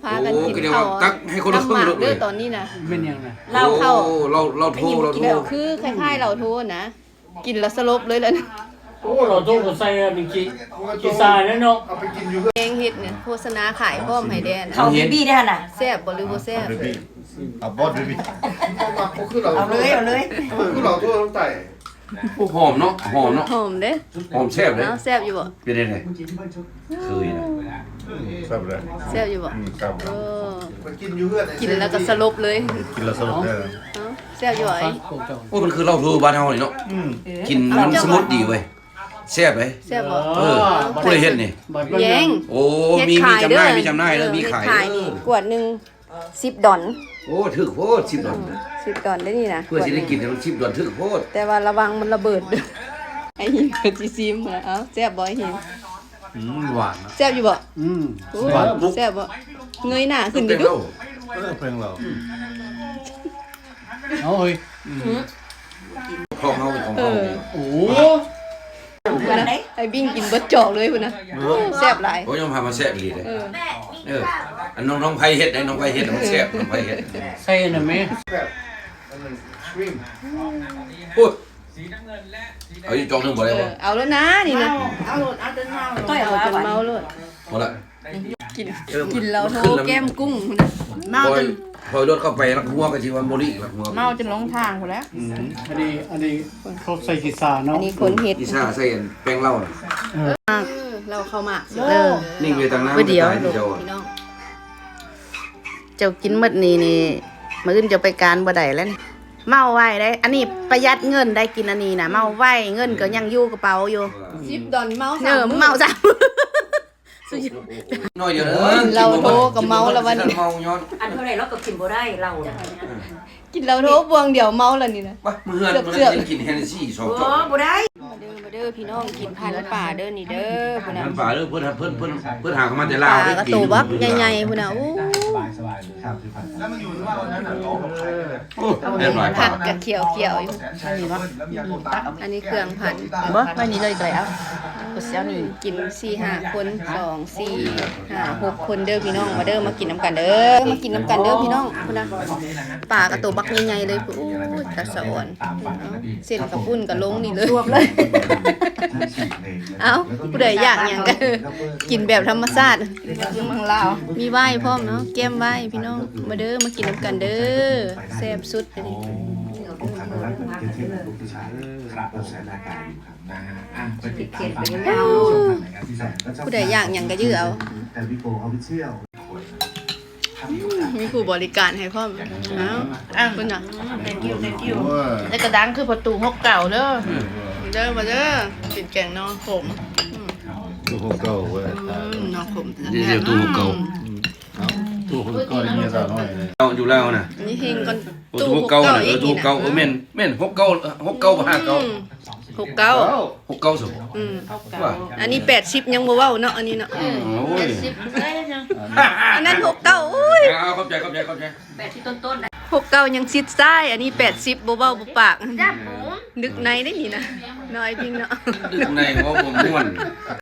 ພາກັນກິນເຂົ້າ ຕັກໃຫ້ຄົນລະເຄິ່ງໂລດເລີຍ ຕອນນີ້ນະ ແມ່ນຫຍັງນະ ເຫຼົ້າ ເຫຼົ້າໂທ ເຫຼົ້າໂທ ກິນແບບຄືຄ້າຍໆເຫຼົ້າໂທນະ ກິນແລ້ວສະຫຼົບເລີຍລະ ໂອ້ ເຫຼົ້າໂທກໍໃສ່ອັນນີ້ ຂີ້ຊາແລ້ວເນາະ ເອົາໄປກິນຢູ່ເຮືອນ ແກງເຫັດນີ້ ໂຄສະນາຂາຍພ້ອມໃຫ້ແດ່ ເຂົ້າບີບີໄດ້ຫັ້ນນະ ແຊບບໍ່ ຫຼືບໍ່ແຊບ ເອົາບໍ່ ບີບີ ບໍ່ມັກບໍ່ຄືເຫຼົ້າ ເອົາເລີຍ ເອົາເລີຍ ຄືເຫຼົ້າໂທທາງໃຕ້ ໂອ້ ຫອມເນາະ ຫອມເນາະ ຫອມເດ້ ຫອມແຊບເດ້ ເອົາ ແຊບຢູ່ບໍ່ ເປັນຈັ່ງໃດ ເຄີຍນະ ແຊບເລີຍ ແຊບຢູ່ບໍ່ ອືມ ແຊບ ເອີ ກິນຢູ່ເຮືອນ ກິນແລ້ວກໍສະຫຼົບເລີຍ ກິນແລ້ວສະຫຼົບເລີຍ ເອົາ ແຊບຢູ່ບໍ່ ໂອ້ ມັນຄືເຫຼົ້າໂທບ້ານເຮົານີ້ເນາະ ອືມ ກິນມັນສະໝຸດດີເວີຍ ແຊບເດ້ ແຊບບໍ່ ເອີ ຜູ້ໃດເຮັດນີ້ ແຍງ ໂອ້ ມີ ມີຈຳໜ່າຍ ມີຈຳໜ່າຍເດີ ມີຂາຍ ເອີ ກວດໜຶ່ງ ສິບດອນ ໂອ້ ຖືກໂພດ ສິບດອນ ອືມ ສິບດອນໄດ້ນີ້ນະ ເພື່ອຊິໄດ້ກິນ ສິບດອນຖືກໂພດ ແຕ່ວ່າລະວັງມັນລະເບີດເດີ ໄອ້ຫີນກໍຊິຊີມ ເອົາ ແຊບບໍ່ໄອ້ຫີນ ອືມ ມັນຫວານນະ ແຊບຢູ່ບໍ່ ອືມ ໂອ້ ຫວານ ແຊບບໍ່ ເງີຍໜ້າຂຶ້ນດິດູ ເອີ ແພງລາວ ເອົາເຮີ້ຍ ຂອງເຮົາ ຂອງເຮົາ ເອີ ໂອ້ ໄອ້ບິ້ງກິນເບິດຈອກເລີຍພຸ້ນນະ ເອີ ແຊບຫຼາຍ ໂອ້ຍ ຍອມຮັບວ່າແຊບອີ່ຫຼີເດ້ ເອີ ເອີ ອັນນ້ອງ ນ້ອງໄພເຮັດເດ້ ນ້ອງໄພເຮັດ ມັນແຊບ ນ້ອງໄພເຮັດ ໃສ່ອັນນັ້ນແມ ໂອ້ຍ ເອົາອີກຈອກໜຶ່ງບໍ່ໄດ້ບໍ່ ເອີ ເອົາແລ້ວນະນີ້ນະ ເອົາໂລດ ເອົາຈົນເມົາ ຕ້ອຍເອົາ ເອົາຈົນເມົາໂລດ ພໍລະ ກິນ ເອີ ກິນເຫຼົ້າໂທແກ້ມກຸ້ງພຸ້ນນະ ເມົາຈົນ ພໍລົດເຂົ້າໄປລັກຫົວກໍຊິວ່າບໍ່ລີກລັກຫົວ ເມົາຈົນຫຼົງທາງພຸ້ນແຫຼະ ອືມ ອັນນີ້ ອັນນີ້ເຂົາໃສ່ຂີ້ສາເນາະ ອັນນີ້ຄົນເຮັດ ຂີ້ສາໃສ່ອັນແປ້ງເຫຼົ້ານະ ເອີ ເຫຼົ້າເຂົ້າໝາກ ເອີ ນີ້ເວຍຕັ້ງນານ ດຽວ ເຈົ້າກິນໝົດນີ້ນີ້ ມື້ອື່ນເຈົ້າໄປການບໍ່ໄດ້ແລ້ວນີ້ ເມົາໄວເດ້ ອັນນີ້ປະຢັດເງິນໄດ້ ກິນອັນນີ້ນະ ເມົາໄວ ເງິນກໍຍັງຢູ່ກະເປົາຢູ່ ສິບດອນເມົາ ເອີ ເມົາຊ້ຳ ໜ້ອຍດຽວເດີ ເຫຼົ້າໂທກໍເມົາລະວັນ ເມົາຍ້ອນ ອັນເທົ່າໃດລາວກໍກິນບໍ່ໄດ້ເຫຼົ້ານະ ກິນເຫຼົ້າໂທບວງດຽວເມົາລະນີ້ນະ ປະ ມື້ເຮືອນ ເກືອບ ມື້ເຮືອນກິນເຮນເນຊີສອງຈອກ ບໍ່ ບໍ່ໄດ້ ມາເດີ ມາເດີພີ່ນ້ອງ ກິນພັນປາເດີນີ້ເດີ ພຸ້ນນະ ພັນປາເດີ ເພິ່ນ ເພິ່ນ ເພິ່ນ ເພິ່ນຫາມາແຕ່ລາວ ປາກະໂຕບັກໃຫຍ່ໆ ພຸ້ນນະ ໂອ້ ແມ່ນຫຼາຍ ຜັກກະຂຽວໆຢູ່ ອັນນີ້ບໍ່ ອັນນີ້ເຄື່ອງພັນ ບໍ່ ໄວ້ນີ້ເລີຍກໍໄດ້ ເອົາ ກໍຊິເອົານີ້ ກິນສີ່ຫ້າຄົນ ສອງ ສີ່ ຫ້າ ຫົກຄົນເດີພີ່ນ້ອງ ມາເດີ ມາກິນນຳກັນເດີ ມາກິນນຳກັນເດີພີ່ນ້ອງ ພຸ້ນນະ ປາກະໂຕບັກໃຫຍ່ໆເລີຍ ໂອ້ຍ ຕາສະອອນ ເສັ້ນກະປຸ້ນກະລົງນີ້ເລີຍ ເອົ້າ ຜູ້ໃດຢາກຫຍັງກະກິນແບບທຳມະຊາດ ເມືອງລາວ ມີໄວນ໌ພ້ອມເນາະ ແກ້ມໄວນ໌ພີ່ນ້ອງ ມາເດີ ມາກິນນຳກັນເດີ ແຊບສຸດອັນນີ້ ຜູ້ໃດຢາກຫຍັງກະຢື້ອເອົາ ອືມ ມີຜູ້ບໍລິການໃຫ້ພ້ອມ ເອົ້າ ເພິ່ນນະ thank you thank you ແລ້ວກະດັງຄືພໍ່ຕູ້ຫົກເກົ້າເດີ ເດີມາເດີ ກິນແກງໜໍ່ຂົມ ອືມ ຕູ້ຫົກເກົ້າເວີຍ ອືມ ໜໍ່ຂົມ ດຽວຕູ້ຫົກເກົ້າ ອືມ ຕູ້ຫົກເກົ້ານີ້ເມຍສາວນ້ອຍ ເອົ້າ ຢູ່ລາວນະ ນີ້ເຮັງກ່ອນ ຕູ້ຫົກເກົ້ານະ ຕູ້ຫົກເກົ້າ ເອີ ແມ່ນ ແມ່ນຫົກເກົ້າ ຫົກເກົ້າບໍ່ ຫ້າເກົ້າ ອືມ ຫົກເກົ້າ ຫົກເກົ້າ ອືມ ອັນນີ້ແປດສິບຍັງບໍ່ເວົ້າເນາະ ອັນນີ້ເນາະ ອືມ ໂອ້ຍ ອັນນັ້ນຫົກເກົ້າ ໂອ້ຍ ເອົາ ຂອບໃຈ ຂອບໃຈ ຂອບໃຈ ແປດສິບຕົ້ນໆ ຫົກເກົ້າຍັງຊິດຊ້າຍ ອັນນີ້ແປດສິບບໍ່ເວົ້າບໍ່ປາກ ດຶກໃນໄດ໋ນີ້ນະ ນ້ອຍຈິງເນາະ ດຶກໃນເວົ້າບໍ່ມ່ວນ